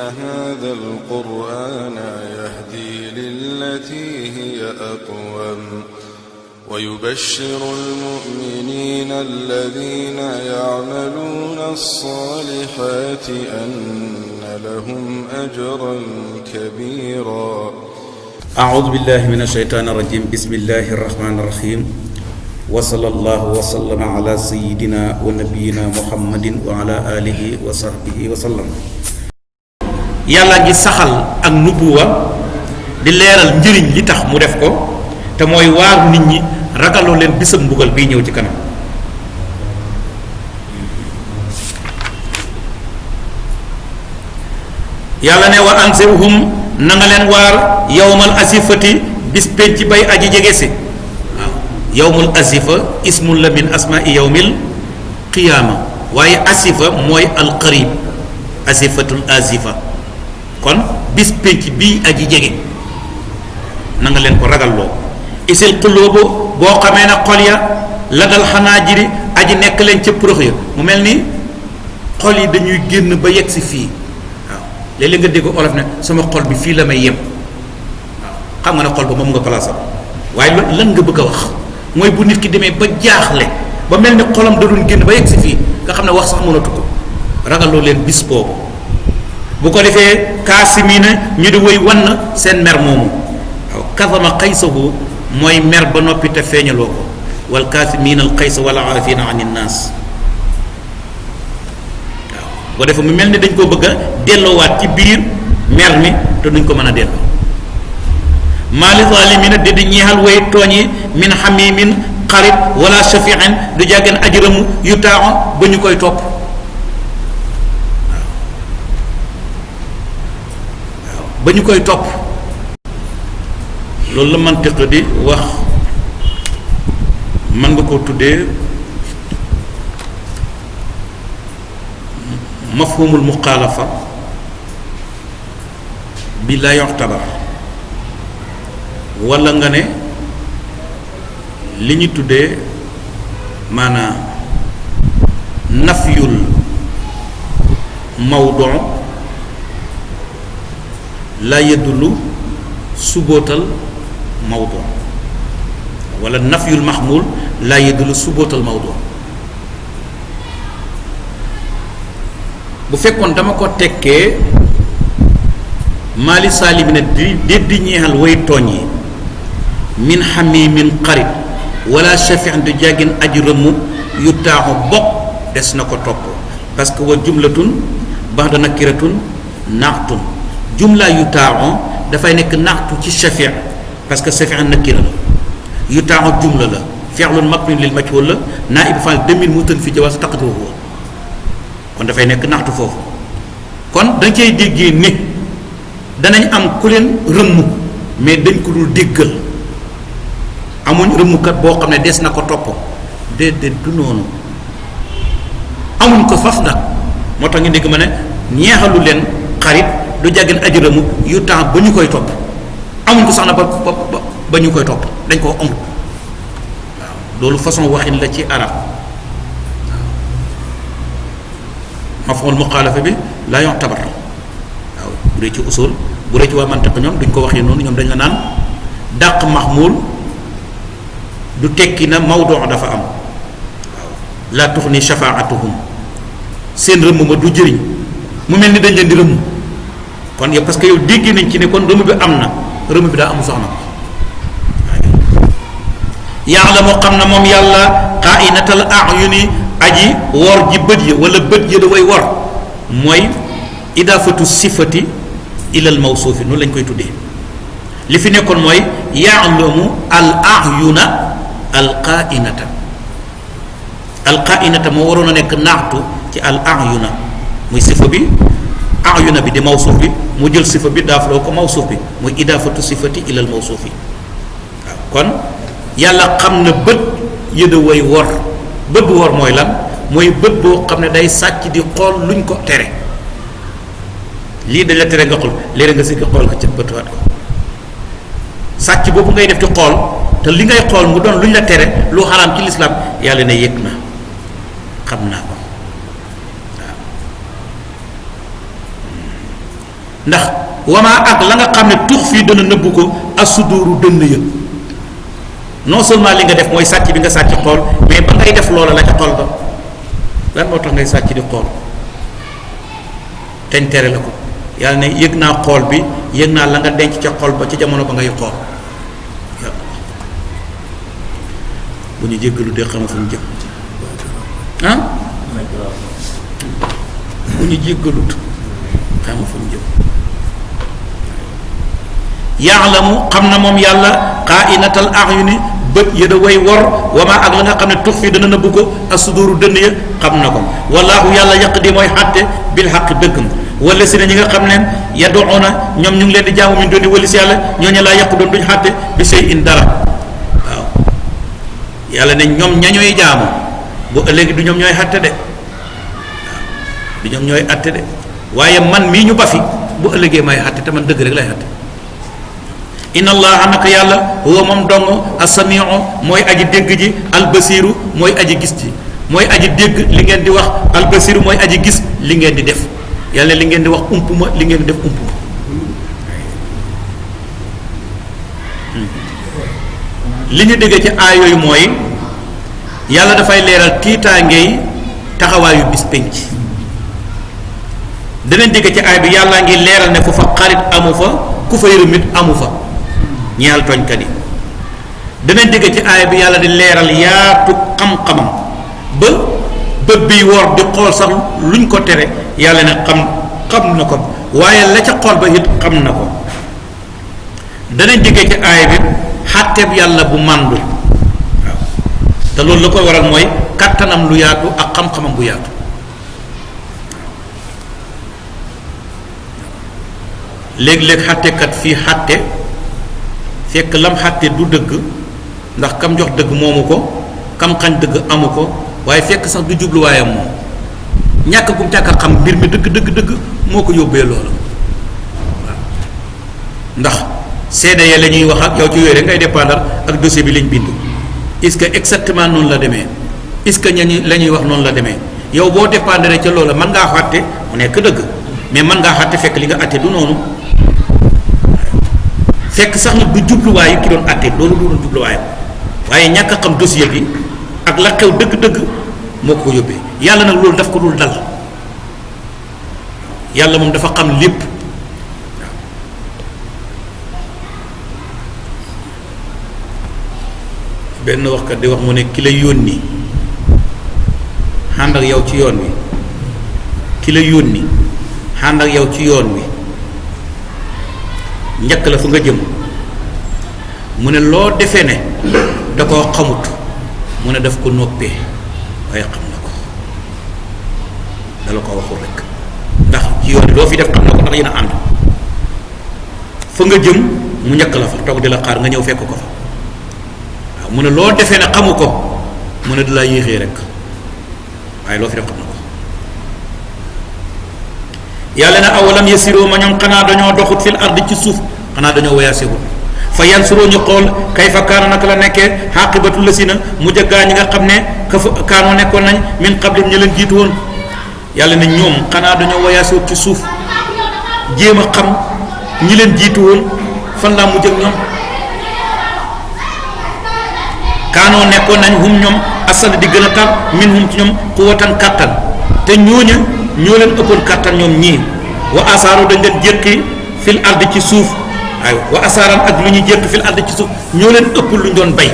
هذا القرآن يهدي للتي هي أقوم ويبشر المؤمنين الذين يعملون الصالحات أن لهم أجرا كبيرا. أعوذ بالله من الشيطان الرجيم. بسم الله الرحمن الرحيم. وصلى الله وسلم على سيدنا ونبينا محمد وعلى آله وصحبه وسلم. yàlla gi saxal ak nubuwa di leeral njëriñ li tax mu def ko te mooy waar nit ñi ragaloo leen bisam mbugal bii ñëw ci kanam. yàlla ne wa anzirhum na nga leen waar yawmal asifati bis penc bay aji jege si. waaw yawmul asifa ismun la min asma'i yawmil qiyaama waaye asifa mooy alqarib asifatul asifa kon bis penc bii aji jege na nga leen ko ragalloo. isil qulubu boo xamee ne xol ya la dal xanaajiri aji nekk leen ca prox ya mu mel ni xol yi dañuy génn ba yegg si fii. léeg-léeg nga dégg olof ne sama xol bi fii la may yem waaw xam nga ne xol ba moom nga place am waaye lan nga bëgg a wax mooy bu nit ki demee ba jaaxle ba mel ni xolam da doon génn ba yegg si fii nga xam ne wax sax mënatu ko ragaloo leen bis boobu. bu ko defee kaasimiina ñu di woy wann seen mer moomu waaw kasama xaysahu mooy mer ba noppi te feeñaloo ko wal kaasimiina al xaysa wal aafiina ani naas. boo defee mu mel ni dañ koo bëgg a delloowaat ci biir mer mi te duñ ko mën a delloo. maali zaalimiina di ñeexal way tooñ yi min xamimin xarit wala shafiin du jàggeen ajramu yu taaxo ba ñu koy topp. waaw ba ñu koy topp loolu la mantiq di wax mën nga koo tuddee mafhumul muxaalafa bi la yuxtabar walla nga ne li ñu tuddee maanaam nafyul mawdu la yadullu subootal mawdu walla nafyul maxmul la yadullu subootal mawdu. bu fekkoon dama ko tekkee maali saalimina di ñeexal way tooñ yi min xamimin xarit wala shafiin du jàggin aji rëmm yu taaxu bokk des na ko topp parce que wa jumlatun baxda nakiratun naxtun jumla yu taaxu dafay nekk naxtu ci shafi parce que shafiin nakira la yu taaxu jumla la fi'lun mabniun lil majhul la naa'ib fa'il damir mutan fi jawaaz taqdiruhu kon dafay nekk naxtu foofu kon dañ cay déggee ne danañ am ku leen rëmm mais dañ ko dul déggal amuñ rëmmkat boo xam ne des na ko topp déedéet du noonu amuñ ko faf nag moo tax ñu dégg ma ne ñeexalu leen xarit du jàggeen aji rëmm yu temps ba ñu koy topp amuñ ko sax na ba ñu koy topp dañ koo amul waaw loolu façon waxin la ci arab. mafhumul muxaalafa bi laa yu'tabar waaw bu dee ci usul bu dee ci waa mantiq ñoom duñ ko waxee noonu ñoom dañ la naan dàq maxmul du tekki na mawdu dafa am waaw laa tuxni shafaatuhum seen rëmm ma du jëriñ mu mel ni dañ leen di rëmm kon yow parce que yow dégg nañ ci ne kon rëmm bi am na rëmm bi daa am soxna yàlla moo xam na moom yàlla xaa'inatal a'yuni aji wor ji bët ya wala bët ya da way wor mooy idaafatu sifati ilal mawsuufi noonu lañ koy tuddee li fi nekkoon mooy ya'lamu al a'yuna al qaa'inata moo waroon a nekk naxtu ci al a'yuna muy sifa bi a'yuna bi di mawsuuf bi mu jël sifa bi daafloo ko mawsuuf bi muy idaafatu sifati ilal mawsuufi waaw kon yàlla xam na bët ya da way wor. bët bu wor mooy lan mooy bët boo xam ne day sàcc di xool luñ ko tere lii dañ la tere nga xool léeg nga si nga xool ko ca bëtuwaat ko sàcc boobu ngay def di xool te li ngay xool mu doon luñ la tere lu xaraam ci lislaam yàlla ne yëg na xam naa ko waaw ndax wamaa ak la nga xam ne tux fii dana nëbbu ko asuduru dënn ya non seulement li nga def mooy sàcc bi nga sàcc xool mais ba ngay def loola la ca xool ba lan moo tax ngay sàcc di xool teñ tere la ko yàlla ne yëg naa xool bi yëg naa la nga denc ca xool ba ci jamono ba ngay xool bu ñu jéggalu de xama fu ñu jëm ah bu ñu jéggalut xama fu ñu jëm yaalamu xam na moom yàlla xaainatal ayuni bët ya da way wor wama ak la nga xam ne tux fii dana nëbbu ko asuduru dënn ya xam na ko wallaahu yàlla yaqdi mooy xàtte bil xaq dëggam wala si ne ñi nga xam ne yaduuna ñoom ñu ngi leen di jaamu min dooni wali si yàlla ñooñu laa yàqu doon duñ xàtte bi sey in dara waaw yàlla ne ñoom ñañooy jaamu bu ëllëgi du ñoom ñooy xàtte de waaw du ñoom ñooy xàtte de waaye man mii ñu bafi bu ëllëgee may xàtte te man dëgg rek lay xàtte inna allaha naka yàlla huwa moom dong asamiu mooy aji dégg ji albasiru mooy aji gis ji mooy aji dégg li ngeen di wax albasiru mooy aji gis li ngeen di def yàlla li ngeen di wax ump ma li ngeen di def ump ma li ñu dégg ci aay yooyu mooy yàlla dafay leeral tiitaangey taxawaayu bis penc danañ dégg ci aay bi yàllaa ngi leeral ne fu fa xarit amu fa ku fa yërëmit amu fa ñeexal tooñkat yi danañ dégg ci aay bi yàlla di leeral yaatu xam-xamam ba bët bi woor di xool sax luñ ko tere yàlla ne xam na ko waaye la ca xool ba it xam na ko danañ dégg ci aay bi xàtteeb yàlla bu màndu waaw te loolu la koy waral mooy kàttanam lu yaatu ak xam-xamam bu yaatu léeg-léeg xàttekat fii xàtte fekk lam xàtte du dëgg ndax kam jox dëgg moomu ko kam xañ dëgg amu ko waaye fekk sax du jubluwaayam moom ñàkk gum ñàkk a xam mbir mi dëgg moo ko yóbbee loola waaw ndax seede ya la ñuy wax ak yow ci yooyu rek ngay dépendre ak dossier bi lañ bind est-ce que exactement noonu la demee est-ce que ñañu la ñuy wax noonu la demee yow boo dépendre ca loola mën ngaa xàtte mu nekk dëgg mais mën ngaa xàtte fekk li nga àtte du noonu fekk sax nag du jubluwaayu ki doon àtte loolu du doon jubluwaayam waaye ñàkk a xam dossier bi ak la xew dëgg-dëgg moo ko yóbbee yàlla nag loolu daf ko dul dal yàlla moom dafa xam lépp benn waxkat di wax mu ne ki la yónni ànd ak yow ci yoon wi ki la yónni ànd ak yow ci yoon wi njëkk la fu nga jëm mu ne loo defee ne da koo xamut mu ne daf ko noppee waaye xam na ko dala ko waxul rek ndax ci yoon wi loo fi def xam na ko ndax yéen a ànd fa nga jëm mu njëkk la fa toog di la xaar nga ñëw fekk ko fa waaw mu ne loo defee ne xamu ko mu ne di la yéexee rek waaye loo fi def xam na ko yàlla na awalam yasiroo ma ñoom xanaa dañoo doxut fil ardi ci suuf xanaa dañoo wayaasewut fa yansuroo ñu xool kayfa kaana naka la nekkee xaqibatu lasina mu jëggaa ñi nga xam ne kaanoo nekkoon nañ min qablim ñu leen jiitu woon yàlla ne ñoom xanaa dañoo wayaasewut ci suuf jéem a xam ñi leen jiitu woon fan laa mujj ak ñoom kaanoo nekkoon nañ hum ñoom asal di gën a tar min hum ci ñoom quwwatan kàttan te ñooña ñoo leen ëppoon kàttan ñoom ñii wa asaaru dañ leen jékki fil ardi ci suuf ay wa asaaran ak lu ñuy jékki fil ardi ci suuf ñoo leen ëpp lu ñu doon bay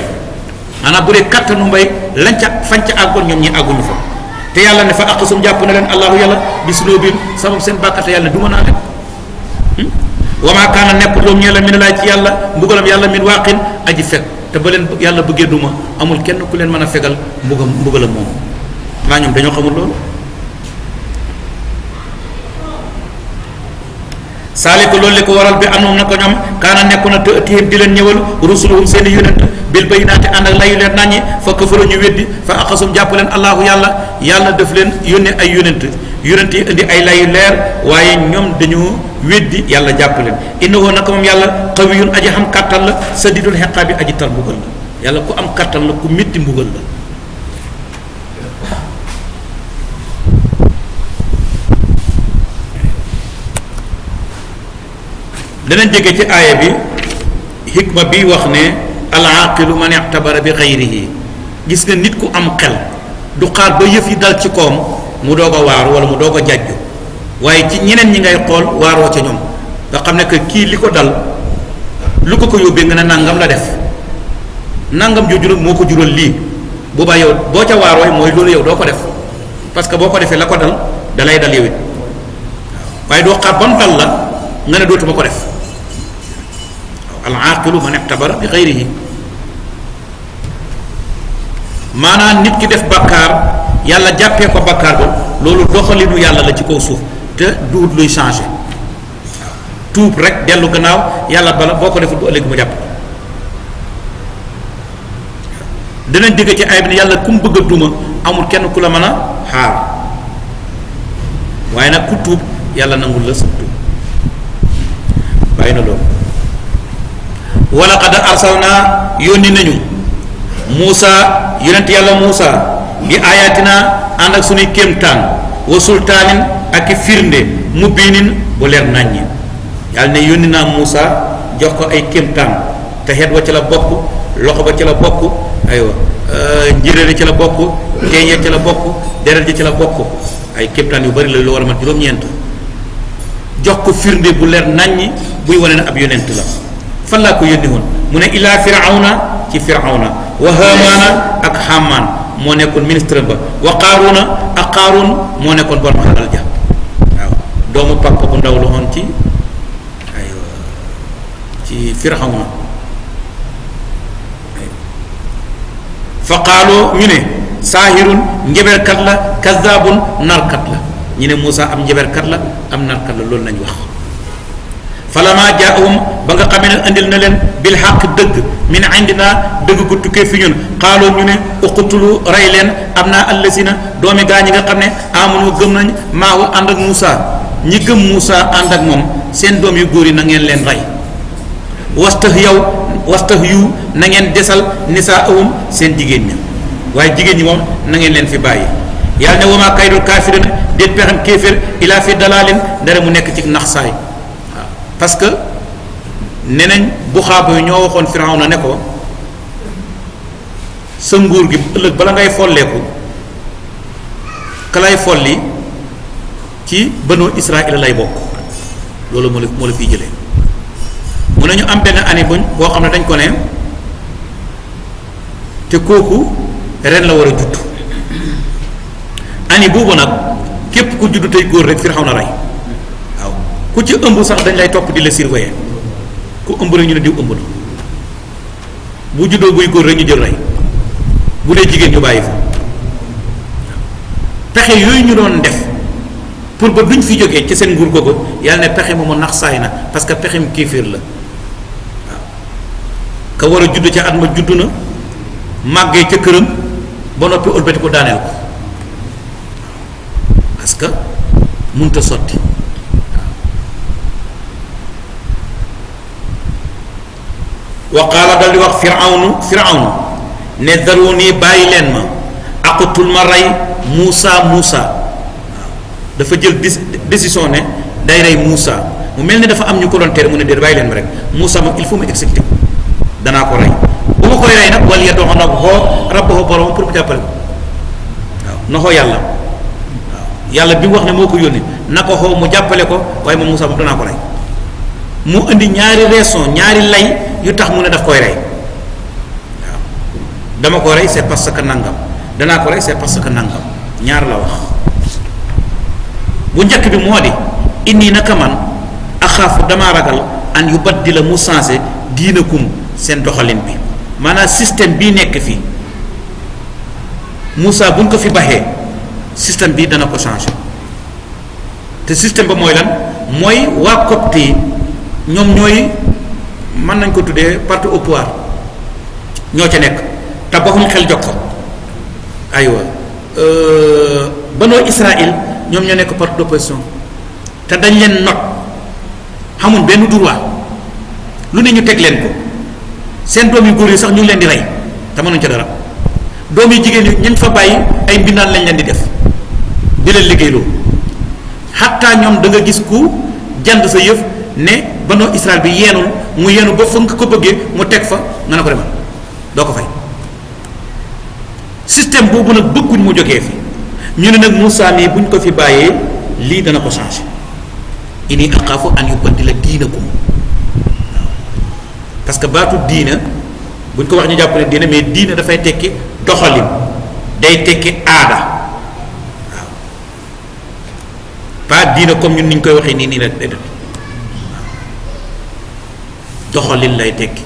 maanaam bu dee kàttanu mbay lañ ca fañ ca àggoon ñoom ñi àgguñu fa te yàlla ne fa aqsum jàpp na leen allahu yàlla bi sunubihim sabab seen bàkkate yàlla ne duma naa leen wa maa kaana nekk loolu ñee la min laay ci yàlla mbugalam yàlla min waaqin aji fekk te ba leen yàlla bëggee duma amul kenn ku leen mën a fegal mbugalam moom maa ñoom dañoo xamul loolu saaliku loolu li ko waral bi anoom na ko ñoom kaana nekkoon na tihim di leen ñëwal rusuluhum seen i yonent bil bayyinaati ànd ak layu leen naññi fa kafaru ñu weddi fa aqasum jàpp leen allahu yàlla def leen yónne ay yonent yi indi ay layu leer waaye ñoom dañoo weddi yàlla jàpp leen innahu naka moom yàlla qawiyun aji xam kàttan la sadidul iqaabi aji tar mbugal la yàlla ku am kàttan la ku métti mbugal la danañ jege ci aaya bi hikma bi wax ne al aqilu man i'tabara bi ghayrihi gis nga nit ku am xel du xaar ba yëf yi dal ci koom mu doog a waaru wala mu doog a jàjju waaye ci ñeneen ñi ngay xool waaroo ca ñoom nga xam ne que kii li ko dal lu ko yóbbee nga ne nangam la def nangam jooju nag moo ko jural lii boobaa yow boo ca waarooy mooy loolu yow doo ko def parce que boo ko defee la ko dal dalay dal yow it waaye doo xaar ba mu dal la nga ne dootuma ko def al aqilu man i'tabara bi ghayrihi maanaam nit ki def bakkaar yàlla jàppee ko bakkaar ba loolu doxalinu yàlla la ci kaw suuf te duut luy changé tuub rek dellu gannaaw yàlla bala boo ko deful bu ëllëg mu jàpp dinañ dégg ci ay bi ne yàlla ku mu bëgg a duma amul kenn ku la mën a xaar waaye nag ku tuub yàlla nangul la sa tuub bàyyi na loolu wala qad arsalna yónni nañu Muusa yonent yàlla Muusa bi ayatina ànd ak suñuy kéemtaan wa sultaanin ak i firnde mubiinin bu leer naññi yàlla ne yónni naa Muusa jox ko ay kéemtaan te xeet wa ci la bokk loxo ba ci la bokk aywa njéréer ci la bokk teeñee ci la bokk deret ji ci la bokk ay kéemtaan yu bari la lu war a mat juróom-ñeent jox ko firnde bu leer naññi buy wane ne ab yonent la fan laa ko yónni woon mu ne ilaa firawna ci firawna wa haamaana ak hamaan moo nekkoon ministre ba wa qaaruuna ak qaaruun moo nekkoon borom alal ja waaw doomu papa bu ndaw la woon ci aywa ci firawna fa qaaloo ñu ne saahirun njeberkat la kazaabun narkat la ñu ne Muusa am njeberkat la am narkat la loolu nañ wax falama jaahum ba nga xamee ne indil na leen bil xaq dëgg min indina dëgg gu tukkee fi ñun xaaloo ñu ne uqtulu rey leen am naa allazina doomi gaa ñi nga xam ne amanu gëm nañ maahu ànd ak Muusa ñi gëm Muusa ànd ak moom seen doom yu góor yi na ngeen leen rey wastah yu na ngeen desal nisaahum seen jigéen ña waaye jigéen ñi moom na ngeen leen fi bàyyi yàlla ne wama kaydul kaafirina déet pexem kéefér ilaa fi dalaalin ndare mu nekk ci nax saay parce que nee nañ buxaaba yi ñoo waxoon Firawna ne ko sa nguur gi ëllëg bala ngay folleeku ka lay folli ci banu Israël lay bokk loolu moo la fiy jëlee mu ne ñu am benn année buñ boo xam ne dañ ko ne te kooku ren la war a judd année boobu nag képp ku judd tey góor rek Firawna rey waaw ku ci ëmb sax dañ lay topp di la surveiller ku ëmb rek ñu ne diw ëmb na bu juddoo buy góor rek ñu jël rey bu dee jigéen ñu bàyyi fa pexe yooyu ñu doon def pour ba duñ fi jógee ci seen nguur googu yàlla ne pexe moomu nax saay na parce que pexem kéeféer la waaw ka war a judd ca at ma judd na màggee ca këram ba noppi ëlbati ko daaneel ko parce que munta sotti wa qaala dal di wax firawnu ne daruni bàyyi leen ma aqtul ma rey Muusa waaw dafa jël décision ne day rey Muusa mu mel ni dafa am ñu ko doon tere mu ne déet bàyyi leen ma rek Muusa moom il faut ma exécuter ko danaa ko rey bu ma koy rey nag wala ya doxa nag xoo rabbahu borom pour mu jàppale ko waaw noxoo yàlla waaw yàlla bi mu wax ne moo ko yónni na ko xoo mu jàppale ko waaye moom Muusa moom danaa ko rey mu indi ñaari raison ñaari lay yu tax mu ne daf koy rey waaw dama ko rey c'est parce que nangam danaa ko rey c'est parce que nangam ñaar la wax bu njëkk bi moo di inni naka man axaafu damaa ragal an yu baddila mu sensé diinakum seen doxalin bi maanaam système bii nekk fii Moussa buñ ko fi baxee système bii dana ko changé te système ba mooy lan mooy waa copte yi ñoom ñooy mën nañ ko tuddee parti au pouvoir ñoo ca nekk te bokkuñ xel jox ko aywa banoo Israël ñoom ñoo nekk parti d'opposition te dañ leen not xamuñ benn droit lu ne ñu teg leen ko seen doom yu góor yi sax ñu ngi leen di rey te mënuñ ca dara doom yu jigéen yi ñañ fa bàyyi ay mbindaan lañ leen di def di leen liggéeyloo xataa ñoom da nga gis ku jënd sa yëf ne banu Israël bi yeenul mu yeenu ba fa nga ko bëggee mu teg fa nga ne ko demal doo ko fay système boobu nag bëgguñ mu jógee fi ñu ne nag Moussa mii buñ ko fi bàyyee lii dana ko changé inni axaafu an yubaddila diinakum parce que baatu diina buñ ko wax ñu jàpp ne diina mais diina dafay tekki doxalin day tekki aada waaw pas diina comme ñun niñ koy waxee nii la déedéet doxalin lay tekki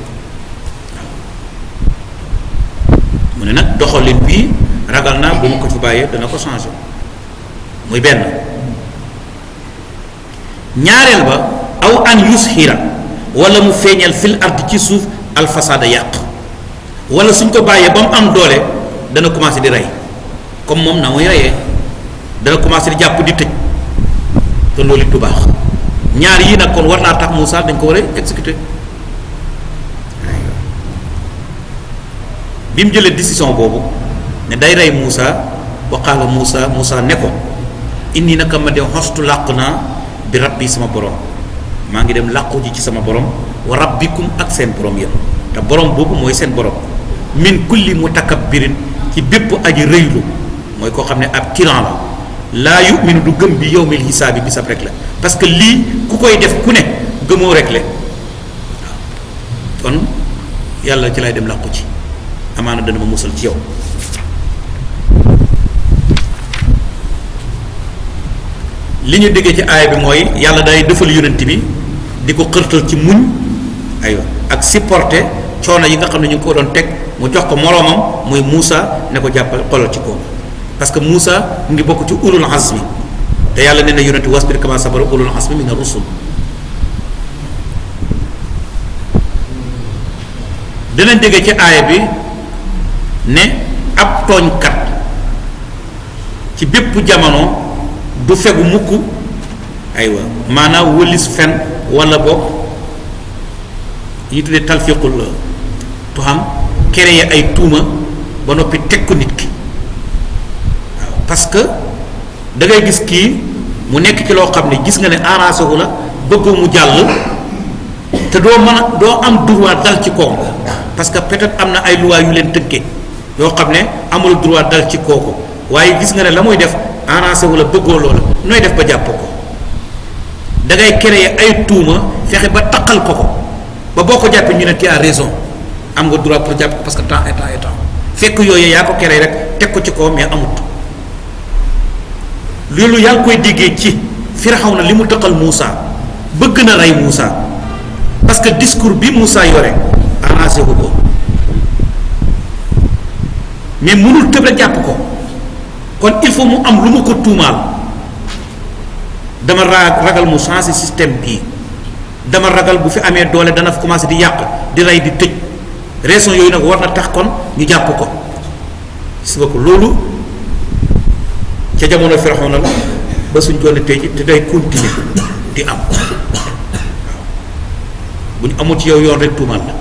mu ne nag doxalin bii ragal naa bu ma ko fi bàyyee dana ko changé muy benn ñaareel ba aw an yushira wala mu feeñal fil ard ci suuf alfasada yàq wala suñ ko bàyyee ba mu am doole dana commencé di rey comme moom na muy reyee dana commencé di jàpp di tëj te loolu it du baax ñaar yii nag kon war naa tax Moussa dañ ko war a exécuter bi mu jëlee décision boobu ne day rey Moussa wa qaala Moussa ne ko indi naka ma dem xostu làqu naa bi rabbi sama borom maa ngi dem làqu ji ci sama borom wa rabbikum ak seen borom yëpp te borom boobu mooy seen borom min kulli mutakabbirin ci bépp aji rëylu mooy koo xam ne ab tyran la laa yuminu du gëm bi yawmil hisaabi bi sab rek la parce que lii ku koy def ku ne gëmoo rek le waaw kon yàlla ci lay dem làqu ci amaana dana ma musal ci yow li ñu déggee ci aaya bi mooy yàlla day defal yonent bi di ko xërtal ci muñ aywa ak supporter coono yi nga xam ne ñu ngi ko doon teg mu jox ko moroomam muy Moussa ne ko jàppal xolal ci kaw parce que Moussa mu ngi bokk ci ulul azmi te yàlla nee na yonent wasbir kama sabara ulul azmi mina rusul dinañ déggee ci aaya bi ne ab tooñkat ci bépp jamono du fegu mukk aywa maanaam wëlis fen wala boog yi tuddee talfiqul tuham créer ay tuuma ba noppi teg ko nit ki waaw parce que da ngay gis kii mu nekk ci loo xam ne gis nga ne arrangé wu la bëggoo mu jàll te doo mën a doo am droit dal ci kooku parce que peut-être am na ay loi yu leen tënkee yoo xam ne amul droit dal ci kooku waaye gis nga ne la muy def arrangé wu la bëggoo loola nooy def ba jàpp ko da ngay créer ay tuuma fexe ba taqal ko ba boo ko jàppee ñu ne tu as raison am nga droit pour jàpp ko parce que temps et temps fekk yooyu yaa ko créer rek teg ko ci kaw mais amut loolu yaa ngi koy déggee ci Firawna li mu taqal Moussa bëgg na rey Moussa parce que discours bi Moussa yore arrangé wu ko mais mënul tëb rek jàpp ko kon il faut mu am lu ma ko tuumaal dama ragal mu changer système bii dama ragal bu fi amee doole dana fi commencé di yàq di rey di tëj raison yooyu nag war na tax kon ñu jàpp ko gis nga ko loolu ca jamono Firawna la ba suñ joone tey ji te day continuer di am waaw bu ñu amul ci yow yoon rek tuumaal la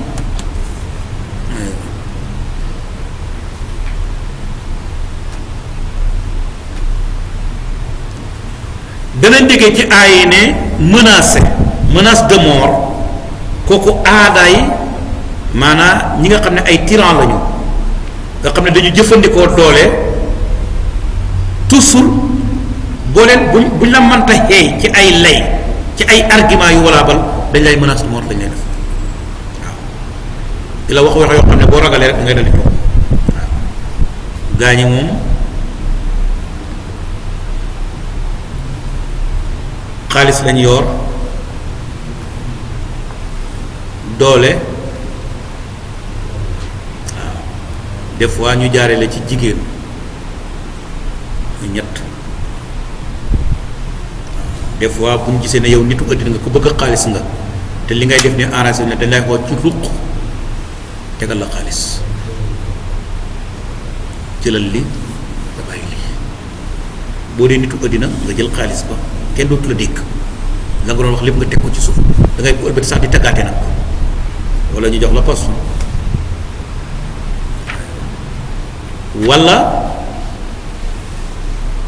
danañ déggee ci aay ne menace de mort kooku aadaay maanaam ñi nga xam ne ay tyran lañu nga xam ne dañu jëfandikoo doole toujours boo leen buñ la mënta xeey ci ay lay ci ay argument yu walaabal dañ lay menace de mort dañ lay def waaw di la wax yoo xam ne boo ragalee rek da ngay dal di toog waaw gaañi moom xaalis lañ yor doole waaw des fois ñu jaare la ci jigéen ñu ñett des fois bu ñu gisee ne yow nitu ëddina nga ko bëgg a xaalis nga te li ngay def ni arrangé ne dañ lay xool ci ruq tegal la xaalis jëlal li nga bàyyi lii boo dee nitu ëddina nga jël xaalis ba kenn dootu la dégg la nga doon wax lépp nga teg ko ci suuf da ngay ëlbati sax di taggaate nag wala ñu jox la poste wala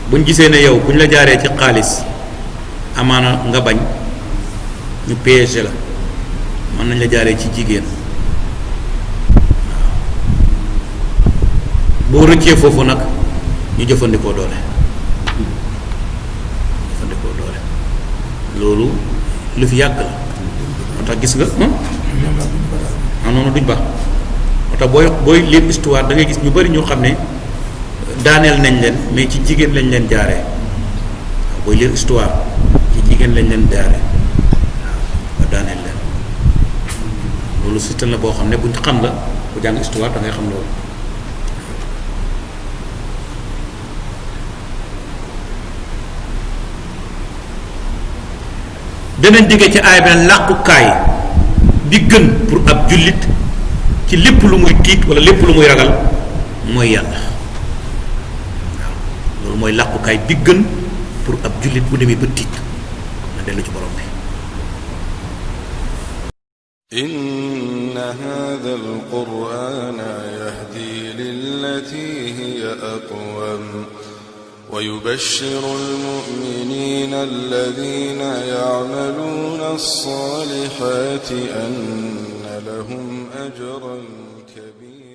buñ gisee ne yow buñ la jaaree ci xaalis amaana nga bañ ñu piégé la mën nañ la jaaree ci jigéen boo rëccee foofu nag ñu jëfandikoo doole loolu lu fi yàgg la moo tax gis nga noonu duñ baax moo tax booy lire histoire da ngay gis ñu bari ñoo xam ne daaneel nañ leen mais ci jigéen lañ leen jaaree waaw booy lire histoire ci jigéen lañ leen jaaree waaw ba daaneel leen loolu système la boo xam ne buñ xam la bu jàng histoire da ngay xam loolu. danañ jóge ci aay benn làqukaay bi gën pour ab jullit ci lépp lu muy tiit wala lépp lu muy ragal mooy yàlla waaw loolu mooy làqukaay bi gën pour ab jullit bu demee ba tiit na dellu ci borom bi. inna hadha al-qur'ana yahdi lillati hiya aqwam ويبشر المؤمنين الذين يعملون الصالحات أن لهم أجرا كبيرا